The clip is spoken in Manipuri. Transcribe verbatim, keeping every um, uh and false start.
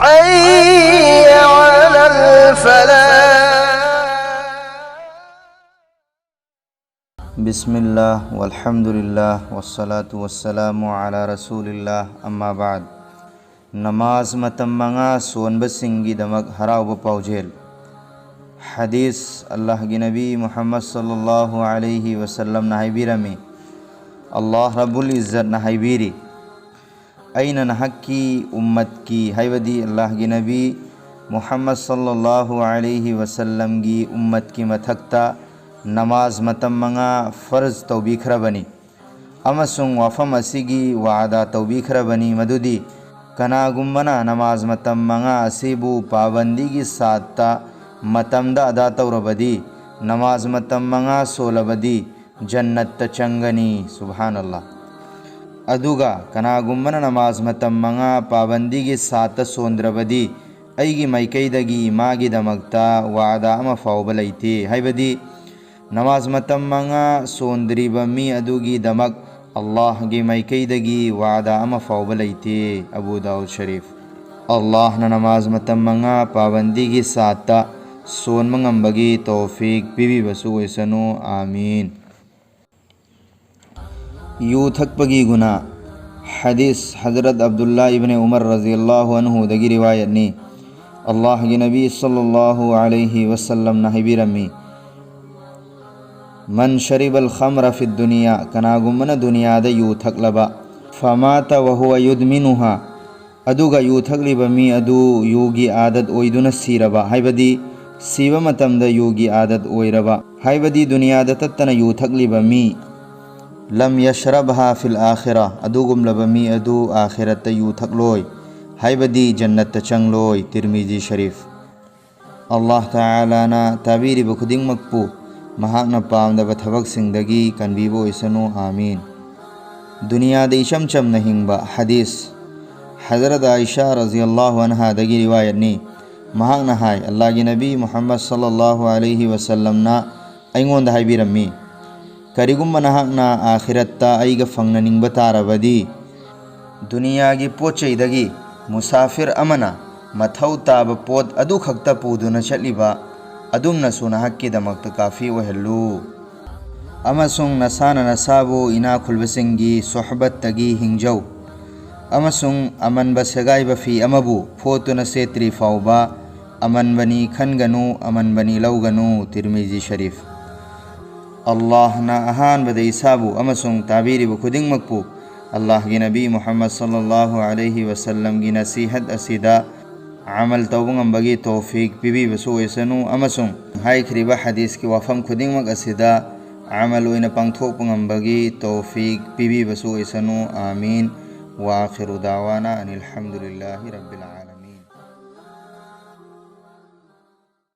حي على الفلاح. بسم الله والحمد لله والصلاة والسلام على رسول الله، أما بعد. ꯅꯃꯥꯖ ꯃꯇꯝ ꯃꯉꯥ ꯁꯣꯟꯕꯁꯤꯡꯒꯤꯗꯃꯛ ꯍꯔꯥꯎꯕ ꯄꯥꯎꯖꯦꯜ꯫ ꯍꯗꯤꯁ: ꯑꯜꯂꯥꯍꯒꯤ ꯅꯕꯤ ꯃꯨꯍꯝꯃꯗ ꯁꯜꯂꯜꯂꯥꯍꯨ ꯑꯂꯩꯍꯤ ꯋꯁꯜꯂꯝꯅ ꯍꯥꯏꯕꯤꯔꯝꯃꯤ, ꯑꯜꯂꯥꯍ ꯔꯕꯨꯜ ꯏꯖꯠꯅ ꯍꯥꯏꯕꯤꯔꯤ, ꯑꯩꯅ ꯅꯍꯥꯛꯀꯤ ꯎꯝꯃꯠꯀꯤ, ꯍꯥꯏꯕꯗꯤ ꯑꯜꯂꯥꯍꯒꯤ ꯅꯕꯤ ꯃꯨꯍꯝꯃꯗ ꯁꯜꯂꯜꯂꯥꯍꯨ ꯑꯂꯩꯍꯤ ꯋꯁꯜꯂꯝꯒꯤ ꯎꯝꯃꯠꯀꯤ ꯃꯊꯛꯇ ꯅꯃꯥꯖ ꯃꯇꯝ ꯃꯉꯥ ꯐꯔꯖ ꯇꯧꯕꯤꯈ꯭ꯔꯕꯅꯤ꯫ ꯑꯃꯁꯨꯡ ꯋꯥꯐꯝ ꯑꯁꯤꯒꯤ ꯋꯥꯗꯥ ꯇꯧꯕꯤꯈ꯭ꯔꯕꯅꯤ ꯃꯗꯨꯗꯤ ꯀꯅꯥꯒꯨꯝꯕꯅ ꯅꯃꯥꯖ ꯃꯇꯝ ꯃꯉꯥ ꯑꯁꯤꯕꯨ ꯄꯥꯕꯟꯗꯤꯒꯤ ꯁꯥꯠꯇ ꯃꯇꯝꯗ ꯑꯗꯥ ꯇꯧꯔꯕꯗꯤ, ꯅꯃꯥꯖ ꯃꯇꯝ ꯃꯉꯥ ꯁꯣꯜꯂꯕꯗꯤ ꯖꯟꯅꯠꯇ ꯆꯪꯒꯅꯤ꯫ ꯁꯨꯕꯍꯥꯅꯜꯂꯥꯍ꯫ ꯑꯗꯨꯒ ꯀꯅꯥꯒꯨꯝꯕꯅ ꯅꯃꯥꯖ ꯃꯇꯝ ꯃꯉꯥ ꯄꯥꯕꯟꯗꯤꯒꯤ ꯁꯥꯠꯇ ꯁꯣꯟꯗ꯭ꯔꯕꯗꯤ, ꯑꯩꯒꯤ ꯃꯥꯏꯀꯩꯗꯒꯤ ꯃꯥꯒꯤꯗꯃꯛꯇ ꯋꯥꯗꯥ ꯑꯃ ꯐꯥꯎꯕ ꯂꯩꯇꯦ, ꯍꯥꯏꯕꯗꯤ ꯅꯃꯥꯖ ꯃꯇꯝ ꯃꯉꯥ ꯁꯣꯟꯗ꯭ꯔꯤꯕ ꯃꯤ ꯑꯗꯨꯒꯤꯗꯃꯛ ꯑꯜꯂꯥꯍꯒꯤ ꯃꯥꯏꯀꯩꯗꯒꯤ ꯋꯥꯗꯥ ꯑꯃ ꯐꯥꯎꯕ ꯂꯩꯇꯦ꯫ ꯑꯕꯨ ꯗꯥꯎꯗ ꯁꯔꯤꯐ꯫ ꯑꯜꯂꯥꯍꯅ ꯅꯃꯥꯖ ꯃꯇꯝ ꯃꯉꯥ ꯄꯥꯕꯟꯗꯤꯒꯤ ꯁꯥꯠꯇ ꯁꯣꯟꯕ ꯉꯝꯕꯒꯤ ꯇꯧꯐꯤꯛ ꯄꯤꯕꯤꯕꯁꯨ ꯑꯣꯏꯁꯅꯨ꯫ ꯑꯥꯃꯤꯟ꯫ ꯌꯨ ꯊꯛꯄꯒꯤ ꯒꯨꯅꯥ꯫ ꯍꯗꯤꯁ: ꯍꯖꯔꯠ ꯑꯕꯗꯨꯜꯂꯥ ꯏꯕꯅꯦ ꯎꯃꯔ ꯔꯖꯤꯌꯜꯂꯥꯍꯨ ꯑꯟꯍꯨꯗꯒꯤ ꯔꯤꯋꯥꯌꯠꯅꯤ꯫ ꯑꯜꯂꯥꯍꯒꯤ ꯅꯕꯤ ꯁꯜꯂꯜꯂꯥꯍꯨ ꯑꯂꯩꯍꯤ ꯋꯁꯜꯂꯝꯅ ꯍꯥꯏꯕꯤꯔꯝꯃꯤ, "ꯃꯟ ꯁꯔꯤꯕꯜ ꯈꯝꯔ ꯐꯤꯗ ꯗꯨꯅꯤꯌꯥ", ꯀꯅꯥꯒꯨꯝꯕꯅ ꯗꯨꯅꯤꯌꯥꯗ ꯌꯨ ꯊꯛꯂꯕ, "ꯐꯃꯥꯇ ꯋꯍꯨꯋ ꯌꯨꯗꯃꯤꯅꯨꯍꯥ", ꯑꯗꯨꯒ ꯌꯨ ꯊꯛꯂꯤꯕ ꯃꯤ ꯑꯗꯨ ꯌꯨꯒꯤ ꯑꯥꯗꯠ ꯑꯣꯏꯗꯨꯅ ꯁꯤꯔꯕ, ꯍꯥꯏꯕꯗꯤ ꯁꯤꯕ ꯃꯇꯝꯗ ꯌꯨꯒꯤ ꯑꯥꯗꯠ ꯑꯣꯏꯔꯕ, ꯍꯥꯏꯕꯗꯤ ꯗꯨꯅꯤꯌꯥꯗ ꯇꯠꯇꯅ ꯌꯨ ꯊꯛꯂꯤꯕ ꯃꯤ, "ꯂꯝ ꯌꯁ꯭ꯔꯕꯍꯥ ꯐꯤꯜ ꯑꯥꯈꯤꯔꯥ", ꯑꯗꯨꯒꯨꯝꯂꯕ ꯃꯤ ꯑꯗꯨ ꯑꯥꯈꯤꯔꯠꯇ ꯌꯨ ꯊꯛꯂꯣꯏ, ꯍꯥꯏꯕꯗꯤ ꯖꯟꯅꯠꯇ ꯆꯪꯂꯣꯏ꯫ ꯇꯤꯔꯃꯤꯖꯤ ꯁꯔꯤꯐ꯫ ꯑꯜꯂꯥꯍ ꯇꯥꯂꯥꯅ ꯇꯥꯕꯤꯔꯤꯕ ꯈꯨꯗꯤꯡꯃꯛꯄꯨ ꯃꯍꯥꯛꯅ ꯄꯥꯝꯗꯕ ꯊꯕꯛꯁꯤꯡꯗꯒꯤ ꯀꯟꯕꯤꯕ ꯑꯣꯏꯁꯅꯨ꯫ ꯑꯥꯃꯤꯟ꯫ ꯗꯨꯅꯤꯌꯥꯗ ꯏꯆꯝ ꯆꯝꯅ ꯍꯤꯡꯕ꯫ ꯍꯗꯤꯁ: ꯍꯖꯔꯠ ꯑꯥꯏꯁꯥ ꯔꯖꯤꯌꯜꯂꯥꯍꯨ ꯑꯟꯍꯥꯗꯒꯤ ꯔꯤꯋꯥꯌꯠꯅꯤ꯫ ꯃꯍꯥꯛꯅ ꯍꯥꯏ, ꯑꯜꯂꯥꯍꯒꯤ ꯅꯕꯤ ꯃꯨꯍꯝꯃꯗ ꯁꯜꯂꯜꯂꯥꯍꯨ ꯑꯂꯩꯍꯤ ꯋꯁꯜꯂꯝꯅ ꯑꯩꯉꯣꯟꯗ ꯍꯥꯏꯕꯤꯔꯝꯃꯤ, "ꯀꯔꯤꯒꯨꯝꯕ ꯅꯍꯥꯛꯅ ꯑꯥꯈꯤꯔꯠꯇ ꯑꯩꯒ ꯐꯪꯅꯅꯤꯡꯕ ꯇꯥꯔꯕꯗꯤ, ꯗꯨꯅꯤꯌꯥꯒꯤ ꯄꯣꯠ ꯆꯩꯗꯒꯤ ꯃꯨꯁꯥꯐꯤꯔ ꯑꯃꯅ ꯃꯊꯧ ꯇꯥꯕ ꯄꯣꯠ ꯑꯗꯨꯈꯛꯇ ꯄꯨꯗꯨꯅ ꯆꯠꯂꯤꯕ ꯑꯗꯨꯝꯅꯁꯨ ꯅꯍꯥꯛꯀꯤꯗꯃꯛꯇ ꯀꯥꯐꯤ ꯑꯣꯏꯍꯜꯂꯨ꯫ ꯑꯃꯁꯨꯡ ꯅꯁꯥꯅ ꯅꯁꯥꯕꯨ ꯏꯅꯥꯛ ꯈꯨꯜꯕꯁꯤꯡꯒꯤ ꯁꯣꯍꯕꯠꯇꯒꯤ ꯍꯤꯡꯖꯧ꯫ ꯑꯃꯁꯨꯡ ꯑꯃꯟꯕ ꯁꯦꯒꯥꯏꯕ ꯐꯤ ꯑꯃꯕꯨ ꯐꯣꯠꯇꯨꯅ ꯁꯦꯠꯇ꯭ꯔꯤ ꯐꯥꯎꯕ ꯑꯃꯟꯕꯅꯤ ꯈꯟꯒꯅꯨ, ꯑꯃꯟꯕꯅꯤ ꯂꯧꯒꯅꯨ꯫ ꯇꯤꯔꯃꯤꯖꯤ ꯁꯔꯤꯐ꯫ ꯑꯜꯂꯥꯍꯅ ꯑꯍꯥꯟꯕꯗ ꯏꯁꯥꯕꯨ ꯑꯃꯁꯨꯡ ꯇꯥꯕꯤꯔꯤꯕ ꯈꯨꯗꯤꯡꯃꯛꯄꯨ ꯑꯜꯂꯥꯍꯒꯤ ꯅꯕꯤ ꯃꯨꯍꯝꯃꯗ ꯁꯜꯂꯜꯂꯥꯍꯨ ꯑꯂꯩꯍꯤ ꯋꯁꯜꯂꯝꯒꯤ ꯅꯁꯤꯍꯠ ꯑꯁꯤꯗ ꯑꯃꯜ ꯇꯧꯕ ꯉꯝꯕꯒꯤ ꯇꯧꯐꯤꯛ ꯄꯤꯕꯤꯕꯁꯨ ꯑꯣꯏꯁꯅꯨ, ꯑꯃꯁꯨꯡ ꯍꯥꯏꯈ꯭ꯔꯤꯕ ꯍꯗꯤꯁꯀꯤ ꯋꯥꯐꯝ ꯈꯨꯗꯤꯡꯃꯛ ꯑꯁꯤꯗ ꯑꯃꯜ ꯑꯣꯏꯅ ꯄꯥꯡꯊꯣꯛꯄ ꯉꯝꯕꯒꯤ ꯇꯧꯐꯤꯛ ꯄꯤꯕꯤꯕꯁꯨ ꯑꯣꯏꯁꯅꯨ꯫ ꯑꯥꯃꯤꯟ꯫ ꯋꯥꯈꯤꯔꯨ ꯗꯥꯋꯥꯅ ꯑꯅꯤꯜ ꯍꯝꯗꯨꯂꯤꯜꯂꯥꯍꯤ ꯔꯕꯤꯜ ꯑꯥꯂꯃꯤꯟ꯫